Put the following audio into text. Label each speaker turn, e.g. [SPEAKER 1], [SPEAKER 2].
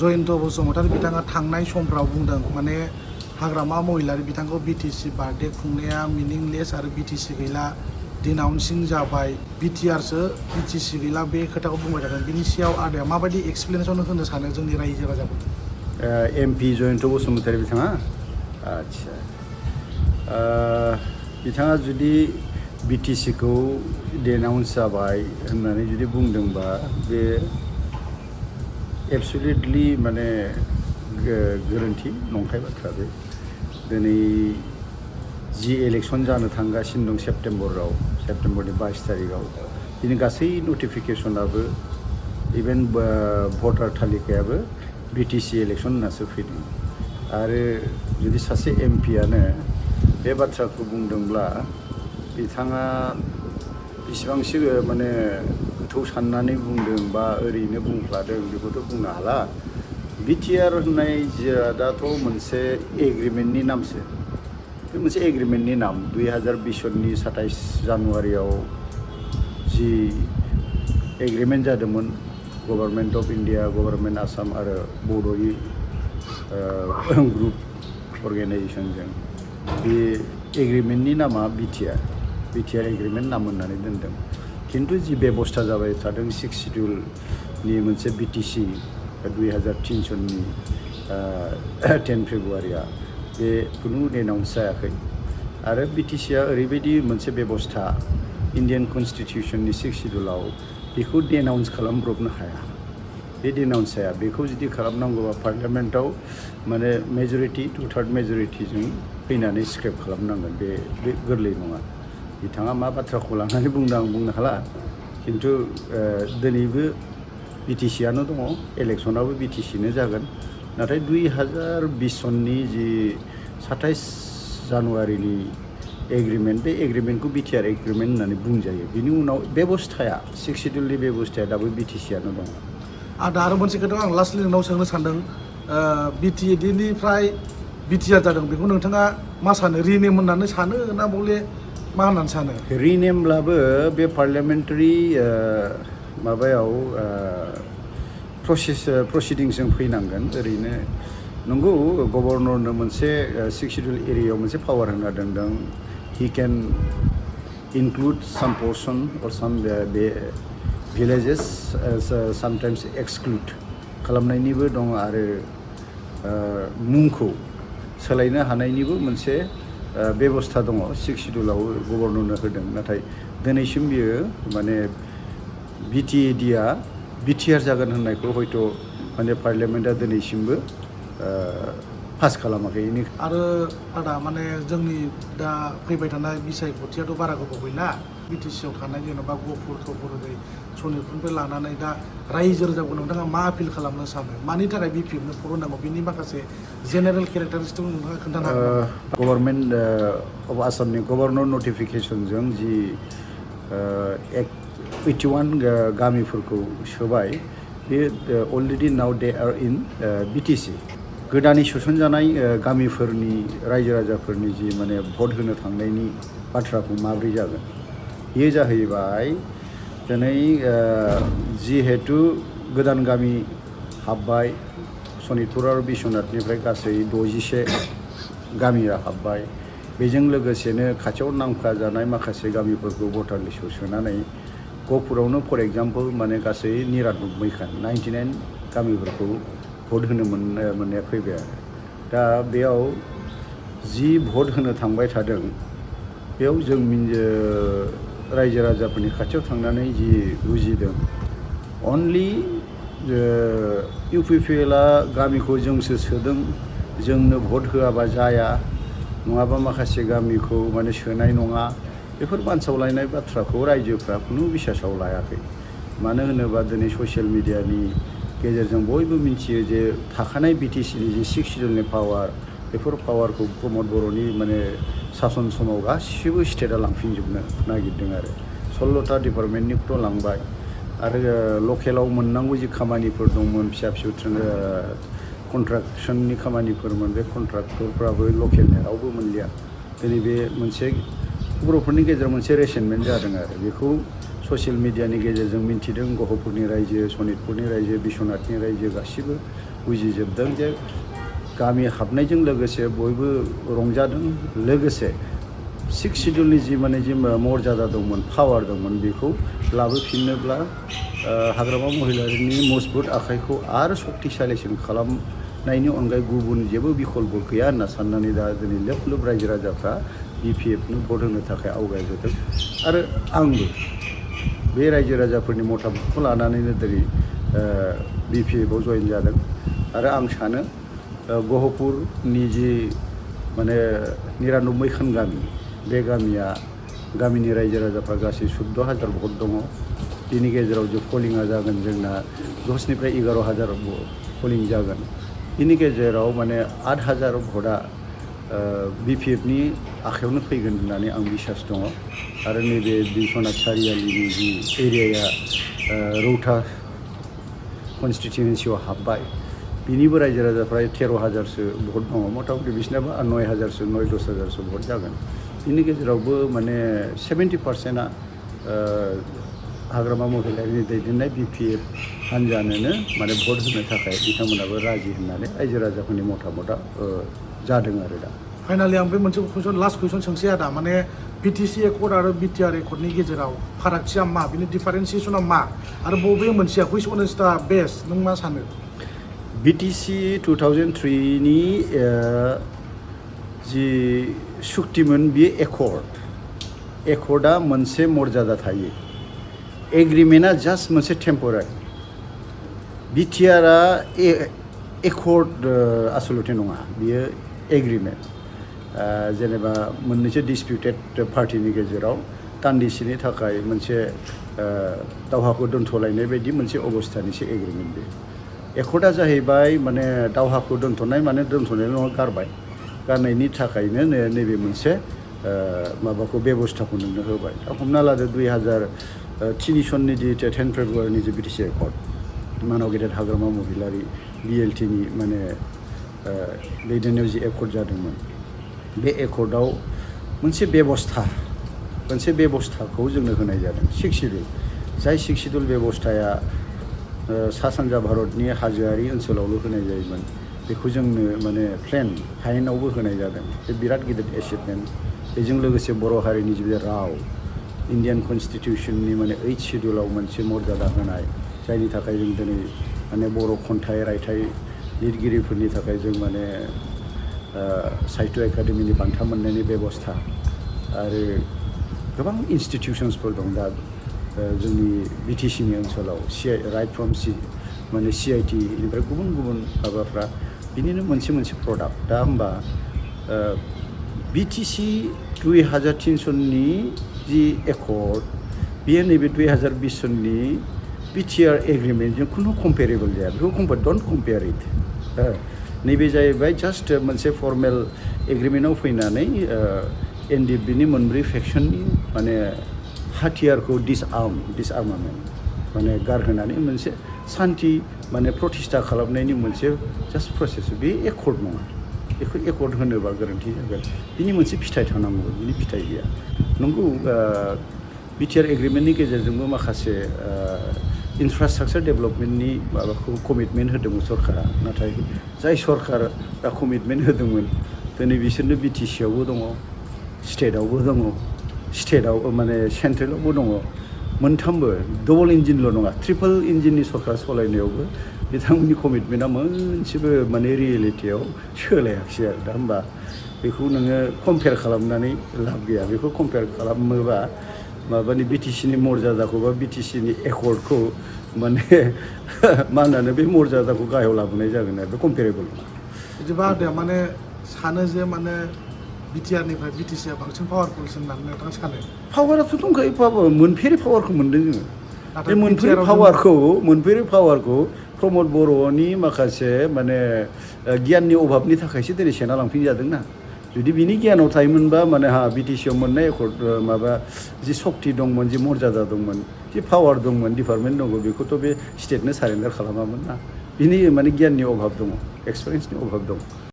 [SPEAKER 1] जयन्त बसुमतारी बिथाङा थांनाय समफ्राव बुंदों माने हाग्रामा महिलारि बिथांखौ बिटिसि बार्थडे खुंनाया मिनिंलेस आरो बिटिसि गैला डिनाउन्सिं जाबाय बिटिआरसो बिटिसि गैला बे खोथाखौ बुंबाय थादों बिनि सायाव आदाया माबायदि एक्सप्लेनेसन होनो सानो जोंनि रायजो राजाफोरखौ
[SPEAKER 2] एमपि जयन्त बसुमतारी बिथाङा आदसा बिथाङा जुदि बिटिसिखौ डेनाउन्स जाबाय होननानै जुदि बुंदोंबा बे एबसुलिटलि माने गोरोन्थि नंखाय बाथ्रा बे दिनै जि इलेक्सन जानो थांगासिनो दं सेप्टेम्बरनि 22 तारिखआव दिनै गासै नटिफिकेसनाबो इभेन भटार तालिकायाबो बिटिसि इलेक्सन होननासो फैदों आरो जुदि सासे एमपियानो बे बाथ्राखौ बुंदोंब्ला बिथाङा बेसेबांसो माने गोथौ साननानै बुंदों बा ओरैनो बुंफ्लादों बेखौथ' बुंनो हाला बिटिआर होननाय जिरादाथ' मोनसे एग्रिमेन्टनि नामसो बे मोनसे एग्रिमेन्टनि नाम 2020 सननि 27 जानुवारियाव जि एग्रिमेन्ट जादोंमोन government of India government Assam आरो बड'ई ग्रुप अर्गेनाइजेसनजों बे एग्रिमेन्टनि नामा बिटिआर एग्रिमेन्ट नाम होननानै दोनदों खिन्थु जि बेबस्था जाबाय थादों 6 शिड्युलनि मोनसे बिटिसि 2003 सननि 10 फेब्रुवारिया बे खुनु डेनाउन्स जायाखै आरो बिटिसिआ ओरैबायदि मोनसे बेबस्था इन्डियान कनस्टिटिउसननि 6 शिड्युलाव बेखौ डेनाउन्स खालामब्रबनो हाया बे डेनाउन्स जाया बेखौ जुदि खालामनांगौबा पार्लियामेन्टआव माने मेजरिटि 2/3 मेजरिटिजों फैनानै स्क्रेप खालामनांगोन बे गोरलै नङा बिथाङा मा बाथ्राखौ लानानै बुंदों आं बुंनो हाला खिन्थु दिनैबो बिटिसिआनो दङ इलेक्सनाबो बिटिसिनो जागोन नाथाय 2020 सननि जि 27 जानुवारिनि एग्रिमेन्ट बे एग्रिमेन्टखौ बिटिआर एग्रिमेन्ट होननानै बुंजायो बिनि उनाव बेबस्थाया 6 शिड्युलनि बेबस्थाया दाबो बिटिसिआनो दङ
[SPEAKER 1] आदा आरो मोनसे खोथा आं लास्टलि नोंनाव सोंनो सानदों बिटिएडिनिफ्राय बिटिआर जादों बेखौ नोंथाङा मा सानो रिनेम होननानै सानो ना बले मा होननानै सानो
[SPEAKER 2] रिनेमब्लाबो बे पार्लियामेन्टारि माबायाव प्रसिडिंसजों फैनांगोन ओरैनो नंगौ गभर्नरनो मोनसे 6 शिड्युल एरियायाव मोनसे पावार होना दोनदों he can include some portion or some villages sometimes exclude खालामनायनिबो दं आरो मुंखौ सोलायनो हानायनिबो मोनसे बेबस्था दङ 6 शिड्युलाव गभर्नरनो होदों नाथाय दिनैसिम बियो माने बिटिएडिआ बिटिआर जागोन होननायखौ हयथ' माने पार्लियामेन्टआ दिनैसिमबो पास खालामाखै
[SPEAKER 1] आरो आदा माने जोंनि दा फैबाय थानाय बिसायख'थियाथ' बारा गोबाव गैला बिटिसिआव थानाय जेनेबा गफुर थफुर सनितपुरनिफ्राय लानानै दा रायजो राजाखौ नोंथाङा मा आपिल खालामनो सानो मानि थाखाय बिपिएफनो भट होनांगौ बिनि माखासे जेनेरेल केरेक्टारिस्टिक नोंथाङा खोन्थानो हागोन
[SPEAKER 2] गभर्नमेन्ट अफ आसामनि गभर्नर नटिफिकेसनजों जि 81 गामिफोरखौ सोबाय बे already now they are in BTC गोदानै सोसनजानाय गामिफोरनि रायजो राजाफोरनि जि माने भट होनो थांनायनि बाथ्राखौ माब्रै जागोन बेयो जाहैबाय दिनै जिहेतु गोदान गामि हाबबाय सनितपुर आरो बिश्वनाथनिफ्राय गासै 61 गामिया हाबबाय बेजों लोगोसेनो खाथियाव नांफाजानाय माखासे गामिफोरखौ भटार लिस्टआव सोनानै गहपुरावनो फर एग्जाम्पल माने गासै 99 गामिफोरखौ भट होनो मोननाया फैबाय आरो दा बेयाव जि भट होनो थांबाय थादों बेयाव जों रायजो राजाफोरनि खाथियाव थांनानै जि बुजिदों अनलि इउपिपिएलआ गामिखौ जोंसो सोदों जोंनो भट होआबा जाया नङाबा माखासे गामिखौ माने सोनाय नङा बेफोर बानसावलायनाय बाथ्राखौ रायजोफ्रा खुनु बिसासाव लायाखै मानो होनोबा दिनै ससियेल मिडियानि गेजेरजों बयबो मिथियो जे थाखानाय बिटिसिनि जि 6 शिड्युलनि पावार बेफोर पावारखौ प्रमद बर'नि माने सासन समाव गासिबो स्टेटआ लांफिनजोबनो नागिरदों आरो 16टा डिपार्टमेन्टनिखौथ' लांबाय आरो लकेलाव मोननांगौ जि खामानिफोर दंमोन फिसा फिसौ कन्ट्राक्सननि खामानिफोरमोन बे कन्ट्राक्टरफ्राबो लकेलनि रावबो मोनलिया दिनै बे मोनसे बर'फोरनि गेजेराव मोनसे रेसेन्टमेन्ट जादों आरो बेखौ ससियेल मिडियानि गेजेरजों मिन्थिदों गहपुरनि रायजो सनितपुरनि रायजो बिश्वनाथनि रायजो गासिबो बुजिजोबदों जे गामि हाबनायजों लोगोसे बयबो रंजादों लोगोसे सिक्स सिडिउलनि जि मर्यादा दंमोन पावार दंमोन बेखौ लाबोफिननोब्ला हाग्रामा महिलारिनि मजबुत आखाइखौ आरो सक्तिशालिसिन खालामनायनि अनगायै गुबुन जेबो बिकल्प गैया होनना साननानै दा दिनै लोब लोब रायजो राजाफ्रा BPFनो भट होनो थाखाय आवगायबोदों आरो आंबो बे रायजो राजाफोरनि मतामतखौ लानानैनो दिनै BPFआव जयेन जादों आरो आं सानो गहपुरनि जि 99 खान गामि बे गामिनि रायजो राजाफ्रा गासै 14,000 भट दङ बिनि गेजेराव जे पलिंआ जागोन जोंना 10 निफ्राय 11,000 पलिं जागोन बिनि गेजेराव 8,000 भटआ BPFनि आखायावनो फैगोन होननानै आं बिसास दङ आरो नैबे बिश्वनाथ सारियालिनि जि एरियाया रौता कन्स्टिटुएन्सियाव हाबबाय बिनिबो रायजो राजाफ्रा 13,000सो भट दङ मतामति बिसिनाबो 9,000सो 10,000सो भट जागोन बिनि गेजेरावबो 70%आ हाग्रामा महिलारिनि दैदेननाय BPF हान्जानोनो भट होनो थाखाय बिथांमोनाबो राजि होननानै रायजो राजाफोरनि मतामतआ जादों आरो दा
[SPEAKER 1] फाइनालि आं बे मोनसे कुइसन लास्ट कुइसन सोंसै आदा BTC एकर्ड आरो BTR एकर्डनि गेजेराव फारागथिया मा बिनि डिफारेन्सिएसना मा आरो बबे मोनसेया व्हिच वन इज द बेस्ट नों मा सानो
[SPEAKER 2] BTC 2003 नि जि सुक्तिमोन बियो एकर्डआ मोनसे मर्यादा थायो एग्रिमेन्टआ जास्ट मोनसे टेम्परारि BTRआ एकर्ड आसलते नङा बियो एग्रिमेन्ट जेनेबा मोननैसो डिसपिउटेड पार्टिनि गेजेराव दान्दिसेनि थाखाय मोनसे दावहाखौ दोनथ'लायनाय बायदि मोनसे अबस्थानिसो एग्रिमेन्ट बे एकर्डआ जाहैबाय दावहाखौ दोनथ'नाय दोनथ'नाय नङा गारनायनि थाखायनो नैबे मोनसे माबाखौ बेबस्थाखौ नोंनो होबाय दा हमना लादो 2003 सननि जि 10 फेब्रुवारिनि जि BTC एकर्ड मानाव गेदेर हाग्रामा महिलारि BLTनि दैदेननायाव जि एकर्ड जादोंमोन बे एकर्डआव मोनसे बेबस्थाखौ जोंनो होनाय जादों 6 सिडिउल जाय 6 सिडिउल बेबस्थाया सा सानजा भारतनि हाजोआरि ओनसोलावल' होनाय जायोमोन बेखौ जोंनो प्लेन हायेनावबो होनाय जादों बे बिराद गिदिर एचिभमेन्ट बेजों लोगोसे बर' हारिनि जि राव इन्डियान कन्स्टिटिउसननि 8 सिडिउलाव मोनसे मर्यादा होनाय जायनि थाखाय जों दिनै बर' खन्थाइ रायथाइ लिरगिरिफोरनि थाखाय जों साहित्य एकाडेमिनि बान्था मोननायनि बेबस्था आरो गोबां इन्स्टिटिउसन्सफोर दं दा जोंनि BTCनि ओनसोलाव राइट फ्रम CIT निफ्राय गुबुन गुबुन माबाफ्रा बिनिनो मोनसे प्रडाक्ट दा होमबा BTC 2003 सननि जि एकर्ड बेयो नैबे 2020 सननि BTR एग्रिमेन्टजों खुनु कम्पेरेबल जाया बेखौ डन्ट कम्पेयार इट नैबे जाहैबाय जास्ट मोनसे फर्मेल एग्रिमेन्टआव फैनानै NDFBनि मोनब्रै फेक्सननि हाथियारखौ डिसआर्मामेन्ट गारहोनानै मोनसे सान्थि प्रतिष्ठा खालामनायनि मोनसे जास्ट प्रसेस बे एकर्ड नङा बेखौ एकर्ड होनोबा गोरोन्थि जागोन बिनि मोनसे फिथाइ थानांगौ बिनि फिथाइ गैया नंगौ BTR एग्रिमेन्टनि गेजेरजोंबो माखासे इनफ्रास्ट्राक्चार डेभेलपमेन्टनि माबाखौ कमिटमेन्ट होदोंमोन सरकारा नाथाय जाय सरकारा कमिटमेन्ट होदोंमोन दिनै बिसोरनो BTCआवबो दङ स्टेटआवबो दङ सेन्ट्रेलावबो दङ मोनथामबो डबल इन्जिनल' नङा ट्रिपल इन्जिननि सरकार सालायनायावबो बिथांमोननि कमिटमेन्टआ मोनसेबो रियेलिटियाव सोलायाखिसै आरो दा होमबा बेखौ नोङो कम्पेयार खालामनानै लाब गैया बेखौ कम्पेयार खालामोबा BTCनि मर्यादाखौ बा BTCनि एकर्डखौ मा होननानै बे मर्यादाखौ गाहायाव लाबोनाय जागोन आरो बे कम्पेरेबल नङा
[SPEAKER 1] बिदिबा आदाया सानो जे BTRनिफ्राय BTCआ बांसिन पावारफुलसिन होननानै नोंथाङा सानो
[SPEAKER 2] पावाराथ' दंखायो मोनफेरै पावारखौ मोन्दों जोङो बे मोनफेरै पावारखौ प्रमद बर'नि माखासे गियाननि अभाबनि थाखायसो दिनै सेना लांफिनजादों ना जुदि बिनि गियानाव थायोमोनबा BTCआव मोननाय एकर्ड जि सक्ति दंमोन जि मर्यादा दंमोन जि पावार दंमोन डिपार्टमेन्ट दङ बेखौथ' बे स्टेटनो सारेन्डार खालामामोन ना बिनि गियाननि अभाब दङ एक्सपिरियेन्सनि अभाब दं